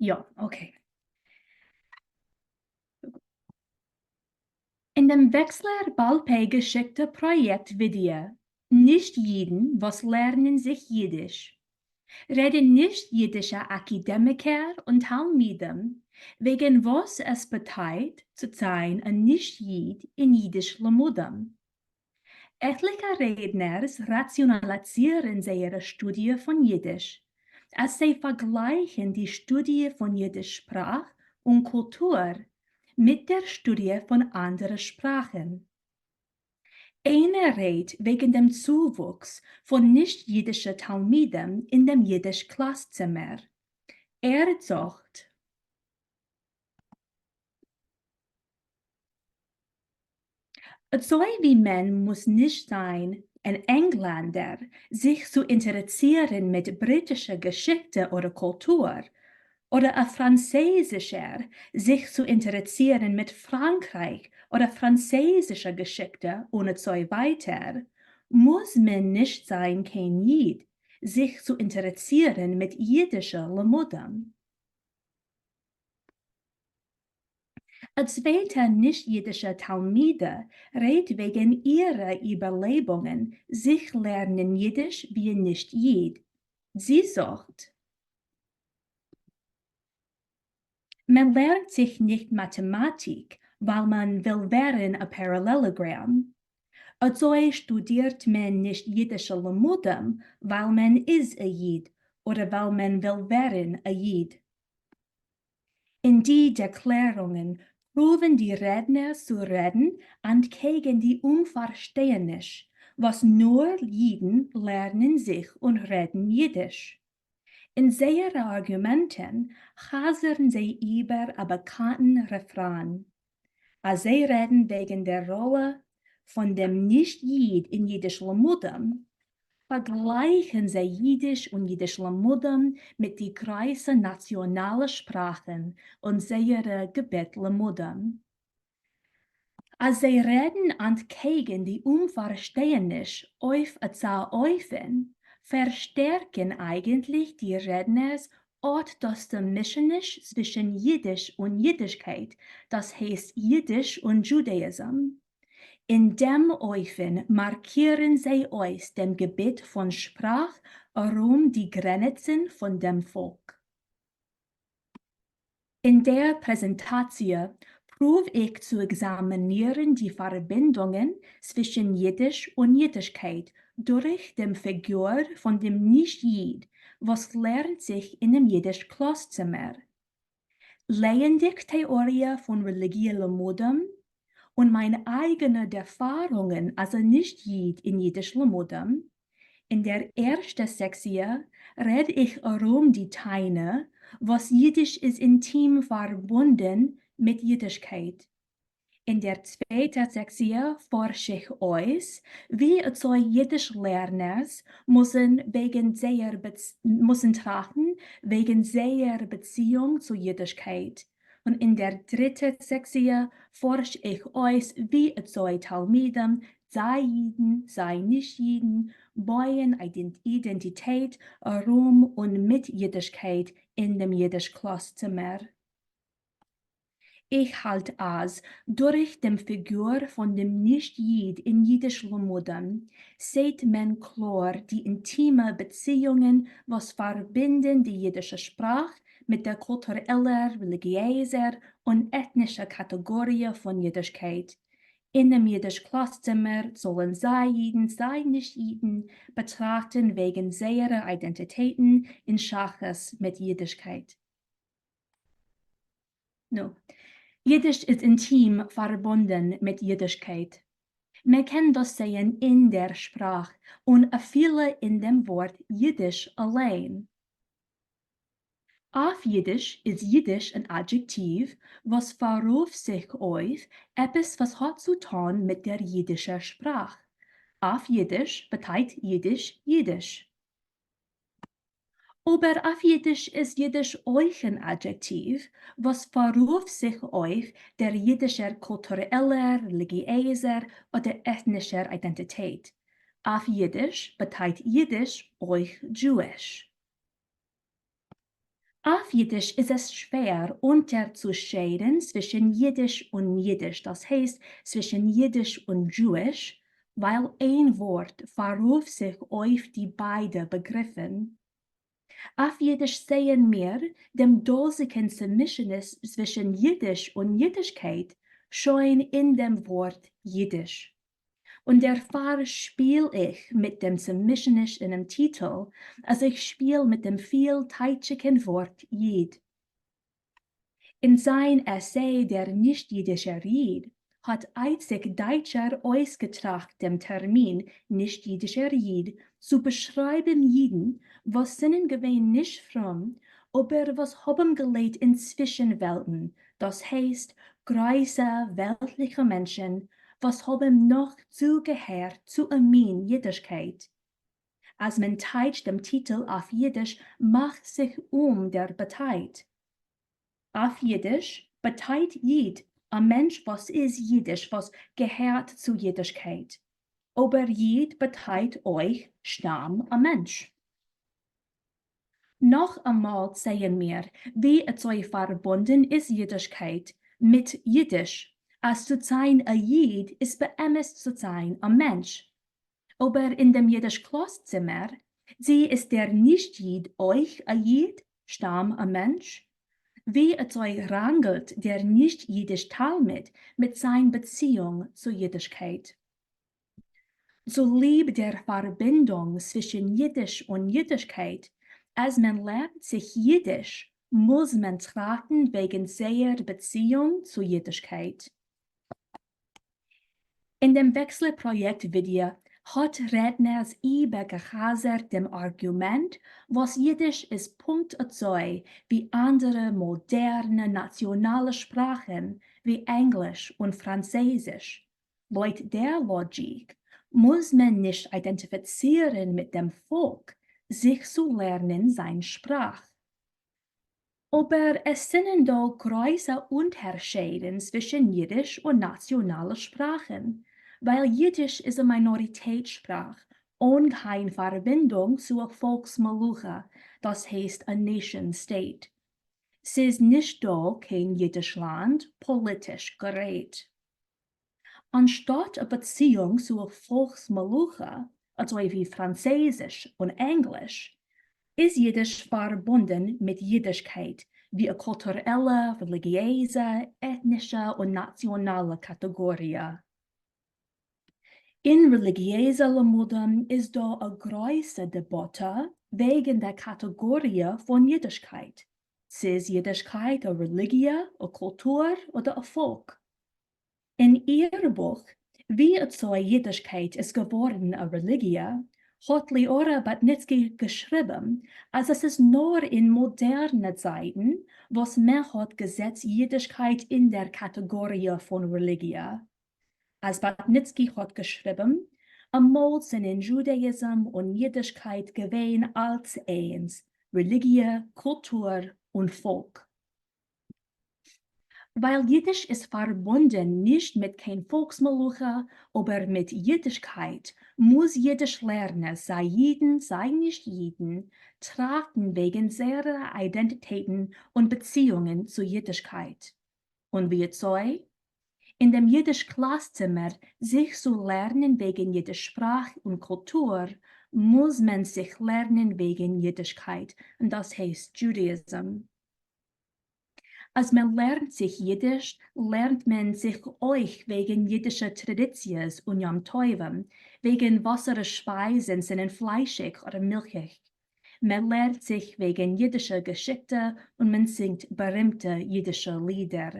יא, okay. אין דעם וועקסלער בעל פה געשיקטע פראיעקט ווידעא, נישט אידן וואס לערנען זיך אידיש, רעדן נישט אידישע אקידעמיקער און תלמידים וועגן וואס עס באטייט צו זיין א נישט איד אין אידיש לימודים. עטליכע רעדנערס ראציאנאליזירן זייערע שטודיע פון אידיש, אז זיי פארגלייכן די שטודיע פון אידיש שפראך און קולטור מיט דער שטודיע פון אנדערע שפראכן. איינער רעדט וועגן דעם צואוואוקס פון נישט-אידישע תלמידים אין דעם אידיש קלאס-צימער. ער זאגט. אזוי ווי מען מוז נישט זיין אן ענגלענדער זיך צו אינטערעסירן מיט בריטישע געשיכטע אדער קולטור, אדער א פראנצעזישער זיך צו אינטערעסירן מיט פראנקרייך אדער פראנצעזישע געשיכטע און אזוי ווייטער, מוז מען נישט זיין קיין איד זיך צו אינטערעסירן מיט אידישע לימודים. א צווייטע נישט-אידישע תלמידה רעדט וועגן אירע איבערלעבונגען זיך לערנען אידיש ווי א נישט-איד. זי זאגט. מען לערנט זיך נישט מאטעמאטיק ווייל מען וויל ווערן א parallelogram. אזוי שטודירט מען נישט אידישע לימודים ווייל מען איז א איד אדער ווייל מען וויל ווערן א איד. אין די דערקלערונגען פרואוון די רעדנער צו רעדן אנטקעגן די אומפארשטעהניש וואס נאר אידן לערנען זיך און רעדן אידיש. אין זייערע ארגומענטן חזר'ן זיי איבער א באקאנטן רעפראן, אז זיי רעדן וועגן דער ראלע פון דעם נישט-איד אין אידיש לימודים, פארגלייכן זיי אידיש און אידיש לימודים מיט די גרויסע נאציאנאלע שפראכן און זייערע געביט לימודים. אז זיי רעדן אנטקעגן די אומפארשטעהניש אויף אזא אופן, פארשטערקן אייגנטליך די רעדנערס אט דאס צומישעניש צווישן אידיש און אידישקייט, דאס הייסט אידיש און Judaism. אין דעם אופן מארקירן זיי אויס דעם געביט פון שפראך ארום די גרעניצן פון דעם פאלק. אין דער פרעזענטאציע פרואוו איך צו עקזאמינירן די פארבינדונגען צווישן יידיש און יידישקייט דורך דעם פיגור פון דעם נישט-ייד וואס לערנט זיך אינעם יידיש קלאסצימער. לייענדיק טעאריע פון רעליגיע לימודים און מיין אייגענע דערפארונגען אלס א נישט-ייד אין יידיש לימודים, אין דער ערשטער סעקציע רעד איך ארום די טענה וואס יידיש איז אינטים פארבונדן מיט יידישקייט. אין דער צווייטער סעקציע פארש איך אויס ווי אזוי יידיש לערנערס מוזן וועגן זייער מוזן טראכטן וועגן זייער באציאונג צו יידישקייט, און אין דער דריטער סעקציע פארש איך אויס ווי אזוי תלמידים, סיי אידן סיי נישט אידן, בויען אידענטיטעט ארום און מיט אידישקייט אין דעם אידיש קלאס-צימער. איך האלט אז דורך דעם פיגור פון דעם נישט איד אין אידיש לימודים זעהט מען קלאר די אינטימע באציאונגען וואס פארבינדן די אידישע שפראך מיט דער קולטורעלער, רעליגיעזער און עטנישער קאטעגאריע פון אידישקייט. אינעם אידיש קלאסצימער זאלן סיי אידן סיי נישט אידן באטראכטן וועגן זייערע אידענטיטעטן אין שייכות מיט אידישקייט. נו. אידיש איז אינטים פארבונדן מיט אידישקייט. מען קען דאס זעען אין דער שפראך און אפילו אין דעם ווארט אידיש אליין. אויף אידיש איז אידיש אן אדזשעקטיוו וואס פאררופט זיך אויף עפעס וואס האט צו טאן מיט דער אידישער שפראך. אויף אידיש באטייט אידיש אידיש. אבער אויף אידיש איז אידיש אויך אן אדזשעקטיוו וואס פאררופט זיך אויף דער אידישער קולטורעלער, רעליגיעזער אדער עטנישער אידענטיטעט. אויף אידיש באטייט אידיש אויך Jewish. אויף יידיש איז עס שווער אונטערצושיידן צווישן יידיש און אידיש, דאס הייסט צווישן יידיש און Jewish, ווייל איין ווארט פאררופט זיך אויף די ביידע באגריפן. אויף יידיש זעען מיר דעם דאזיקן צעמישעניש צווישן יידיש און יידישקייט שוין אין דעם ווארט יידיש. און דערפאר שפיל איך מיט דעם צעמישעניש אינעם טיטל, אז איך שפיל מיט דעם פיל-טייטשיקן ווארט איד. אין זיין עסיי דער נישט-יידישער איד האט אייציק דייטשער אויסגעטראכט דעם טערמין נישט-יידישער איד צו באשרייבן אידן וואס זענען געווען נישט פרום אבער וואס האבן געלעבט אין צווישן-וועלטן, דאס הייסט גרויסע וועלטליכע מענטשן וואס האבן נאך צוגעהערט צו א מין אידישקייט. אז מען טייטשט דעם טיטל אויף אידיש מאכט זיך אום דער באטייט. אויף אידיש באטייט איד א מענטש וואס איז אידיש וואס געהערט צו אידישקייט. אבער איד באטייט אויך סתם א מענטש. נאך אמאל זעען מיר ווי אזוי פארבונדן איז אידישקייט מיט אידיש, אז צו זיין א איד איז באמת צו זיין א מענטש. אבער אין דעם אידיש קלאס צימער, צי איז דער נישט איד אויך א איד, סתם א מענטש? ווי אזוי ראנגלט דער נישט אידיש תלמיד מיט זיין באציאונג צו אידישקייט? צוליב דער פארבינדונג צווישן יידיש און יידישקייט, אז מען לערנט זיך יידיש מוז מען טראכטן וועגן זייער באציאונג צו יידישקייט. אין דעם וועקסלער פראיעקט ווידעא האט רעדנערס איבערגעחזרט דעם ארגומענט וואס יידיש איז פונקט אזוי ווי אנדערע מאדערנע נאציאנאלע שפראכן ווי ענגליש און פראנצעזיש, לויט דער לאגיק מוז מען נישט אידענטיפיצירן מיט דעם פאלק זיך צו לערנען זיין שפראך. אבער עס זענען דא גרויסע אונטערשיידן צווישן יידיש און נאציאנאלע שפראכן, ווייל יידיש איז א מינאריטעט שפראך אן קיין פארבינדונג צו א פאלקס מלוכה, דאס הייסט א nation state. ס'איז נישט דא קיין יידישלאנד, פאליטיש גערעדט. אנשטאט א באציאונג צו א פאלקס מלוכה, אזוי ווי פראנצעזיש און ענגליש, איז יידיש פארבונדן מיט יידישקייט ווי א קולטורעלע, רעליגיעזע, עטנישע און נאציאנאלע קאטעגאריע. אין רעליגיעזע למודים איז דא א גרויסע דעבאטע וועגן דער קאטעגאריע פון יידישקייט, ס'איז יידישקייט א רעליגיע, א קולטור אדער א פאלק? אין איר בוך ווי אזוי יידישקייט איז געווארן א רעליגיע, האט ליאורה באטניצקי געשריבן אז עס איז נאר אין מאדערנע צייטן וואס מען האט געזעצט יידישקייט אין דער קאטעגאריע פון רעליגיע. אז באטניצקי האט געשריבן, אמאל זענען דזשודעאיזם און יידישקייט געווען אלץ איינס, רעליגיע, קולטור און פאלק. ווייל יידיש איז פארבונדען נישט מיט קיין פאלקס-מלוכה אבער מיט יידישקייט, מוז יידיש לערנער, סיי יידן סיי נישט יידן, טראכטן וועגן זייערע אידענטיטעטן און באציאונגען צו יידישקייט. און וויאזוי? אין דעם יידיש קלאסצימער זיך צו לערנען וועגן יידיש שפראך און קולטור, מוז מען זיך לערנען וועגן יידישקייט, און דאס הייסט Judaism. אז מען לערנט זיך יידיש, לערנט מען זיך אויך וועגן יידישע טראדיציעס און יום טובים, וועגן וואסערע שפייזן זענען פליישיג אדער מילכיג. מען לערנט זיך וועגן יידישע געשיכטע און מען זינגט בארימטע יידישע לידער.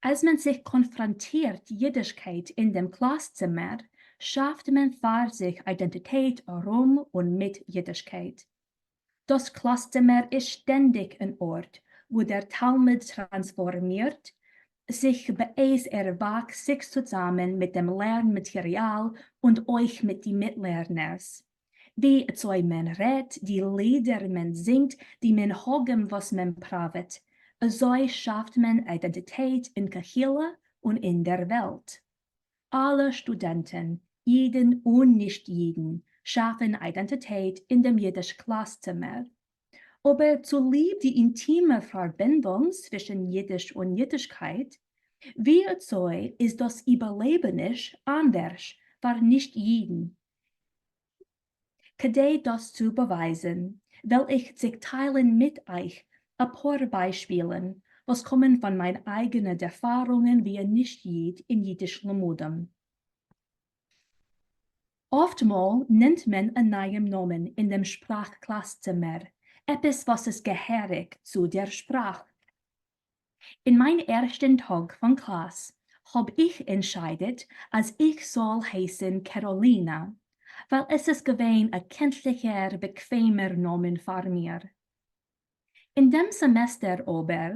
אז מען זיך קאנפראנטירט יידישקייט אין דעם קלאסצימער, שאפט מען פאר זיך אידענטיטעט ארום און מיט יידישקייט. דאס קלאסצימער איז שטענדיג אן ארט וואו דער תלמיד טראנספארמירט זיך בעת ער וואקסט זיך צוזאמען מיט דעם לערן-מאטעריאל און אויך מיט די מיטלערנערס. ווי אזוי מען רעדט, די לידער מען זינגט, די מנהגים וואס מען פראוועט, אזוי שאפט מען אידענטיטעט אין קהילה און אין דער וועלט. אלע שטודענטן, אידן און נישט אידן, שאפן אידענטיטעט אין דעם יידיש קלאסצימער. אבער צוליב די אינטימע פארבינדונג צווישן יידיש און יידישקייט, ווי אזוי איז דאס איבערלעבעניש אנדערש פאר נישט יידן? כדי דאס צו באווייזן, וועל איך זיך טיילן מיט אייך אפאר ביישפילן וואס קומען פון מיין אייגענע דערפארונגען ווי א נישט-איד אין אידיש לימודים. אפטמאל נעמט מען א נייעם נאמען אין דעם שפראך קלאסצימער, עפעס וואס איז געהעריג צו דער שפראך. אין מיין ערשטען טאג פון קלאס האב איך ענטשיידעט אז איך זאל הייסן קעראלינא, ווייל עס איז געווען א קענטליכער באקוועמער נאמען פאר מיר. אין דעם סעמעסטער אבער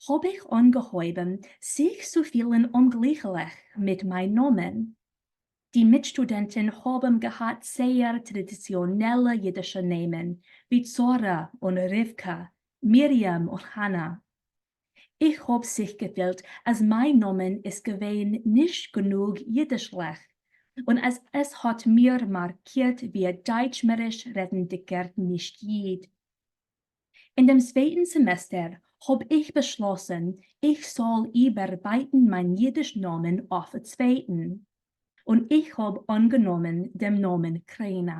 האב איך אנגעהויבן זיך צו פילן אומגליקליך מיט מיין נאמען. די מיטשטודענטן האבן געהאט זייער טראדיציאנעלע אידישע נעמען ווי שרה און רבקה, מרים און חנה. איך האב זיך געפילט אז מיין נאמען איז געווען נישט גענוג אידישלעך, און אז עס האט מיר מארקירט ווי א דייטשמעריש רעדנדיגער נישט איד. אין דעם צווייטן סעמעסטער האב איך באשלאסן איך זאל איבערבייטן מיין אידיש נאמען אויף א צווייטן, און איך האב אנגענומען דעם נאמען קריינא.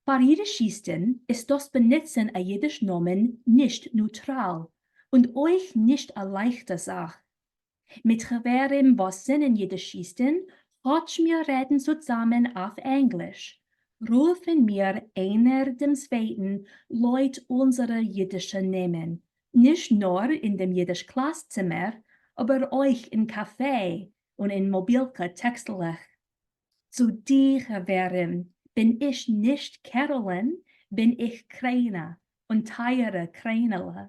פאר אידישיסטן איז דאס באנוצן א אידיש נאמען נישט נוטראל, און אויך נישט א לייכטע זאך. מיט חברים וואס זענען אידישיסטן, כאטש מיר רעדן צוזאמען אויף ענגליש, רופן מיר איינער דעם צווייטן לויט אונזערע אידישע נעמען, נישט נאר אין דעם אידיש קלאס צימער, אבער אויך אין קאפעי און אין מאבילקע טעקסטלעך. צו די חברים בין איך נישט קעראלין, בין איך קריינא, און טייערע קריינעלע.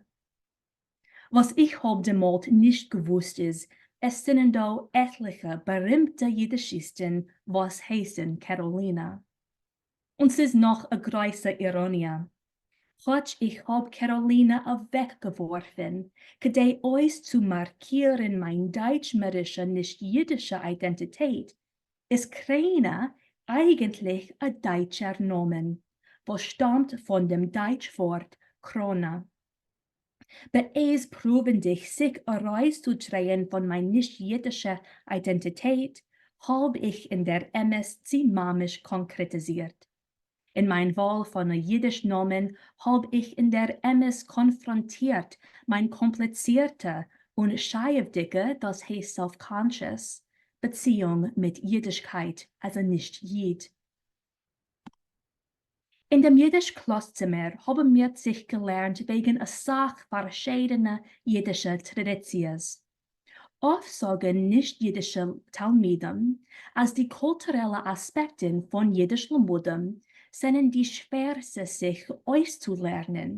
וואס איך האב דעמאלט נישט געוואוסט איז, עס זענען דא עטליכע בארימטע אידישיסטן וואס הייסן קעראלינא. און ס'איז נאך א גרויסע איראניע. כאטש איך האב קעראלינא אוועקגעווארפן כדי אויסצומארקירן מיין דייטשמערישע נישט-אידישע אידענטיטעט, איז קריינא אייגנטליך א דייטשער נאמען, וואס שטאמט פון דעם דייטש ווארט Krone. בעת פרואווענדיג זיך ארויסצודרייען פון מיין נישט אידישע אידענטיטעט, האב איך אין דער אמת זי ממש קאנקרעטיזירט. אין מיין וואל פון א אידיש נאמען האב איך אין דער אמת קאנפראנטירט מיין קאמפליצירטע און שייעוודיגע, דאס הייסט self-conscious, באציאונג מיט אידישקייט as א נישט איד. אין דעם ייִדיש קלאַסצימער האָבן מיר זיך געלערנט וועגן אַ סך פֿאַרשיידענע ייִדישע טראַדיציעס. אָפֿט זאָגן נישט-ייִדישע תּלמידים, אַז די קולטורעלע אַספּעקטן פֿון ייִדיש-לימודים זענען די שווערסטע זיך אויסצולערנען,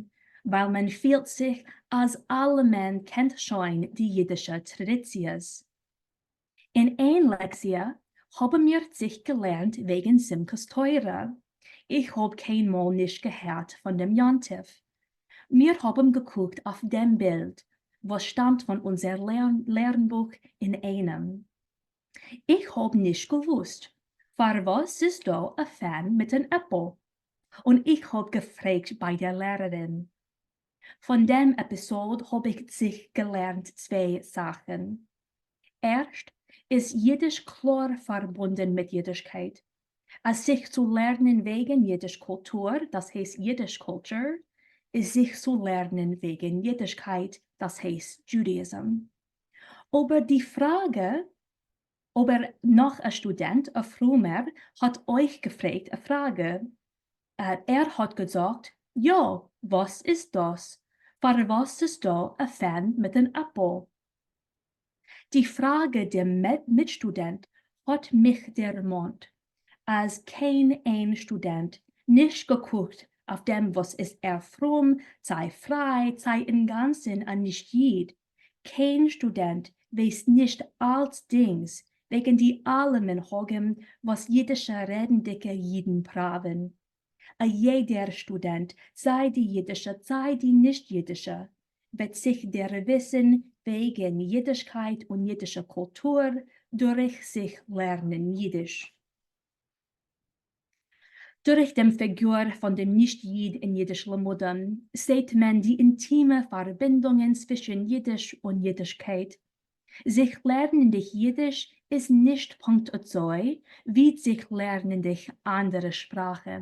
ווײַל מען פֿילט זיך, אַז אַלעמען קענט שוין די ייִדישע טראַדיציעס. אין איין לעקציע האבן מיר זיך געלערנט וועגן שמחת תורה, איך האב קיינמאל נישט געהערט פון דעם יום טוב. מיר האבן געקוקט אויף דעם בילד וואס שטאמט פון אונזער לערנבוך אינאיינעם. איך האב נישט געוואוסט פארוואס ס'איז דא א פען מיט אן עפל, און איך האב געפרעגט ביי דער לערערין. פון דעם עפיסאד האב איך זיך געלערנט צוויי זאכן. ערשט, איז יידיש קלאר פארבונדן מיט יידישקייט. אז זיך צו לערנען וועגן יידיש קולטור, דאס הייסט Yiddish culture, איז זיך צו לערנען וועגן יידישקייט, דאס הייסט Judaism. אבער די פראגע, אבער נאך א שטודענט, א פרומער, האט אויך געפרעגט א פראגע. ער האט געזאגט, יא, וואס איז דאס? פארוואס איז דא א פען מיט אן עפל? די פראגע דעם מיטשטודענט האט מיך דערמאנט אז קיין איין שטודענט, נישט געקוקט אויף דעם וואס איז ער פרום סיי פריי סיי אינגאנצן א נישט איד, קיין שטודענט ווייסט נישט אלצדינגס וועגן די אלע מנהגים וואס אידישע רעדנדיגע אידן פראווען. א יעדער שטודענט, סיי די אידישע סיי די נישט אידישע, וועט זיך דערוויסן וועגן אידישקייט און אידישע קולטור דורך זיך לערנען אידיש. דורך דעם פיגור פון דעם נישט-ייד אין יידיש למודים זעט מען די אינטימע פארבינדונגען צווישן יידיש און יידישקייט. זיך לערנענדיג יידיש איז נישט פונקט אזוי ווי זיך לערנענדיג אנדערע שפראכן,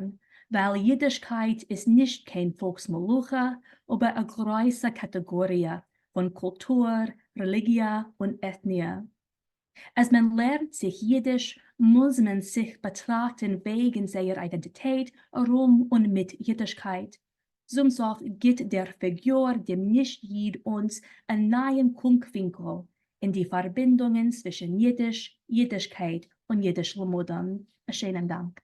ווייל יידישקייט איז נישט קיין פאלקס-מלוכה, אבער א גרויסע קאטעגאריע פון קולטור, רעליגיע און עטניע. אז מען לערנט זיך יידיש מוז מען זיך באטראכטן וועגן זייער אידענטיטעט ארום און מיט יידישקייט. צום סוף גיט דער פיגור דעם נישט-ייד אונז א נייעם קוקווינקל אין די פארבינדונגען צווישן יידיש, יידישקייט און יידיש למודים. א שענעם דאנק.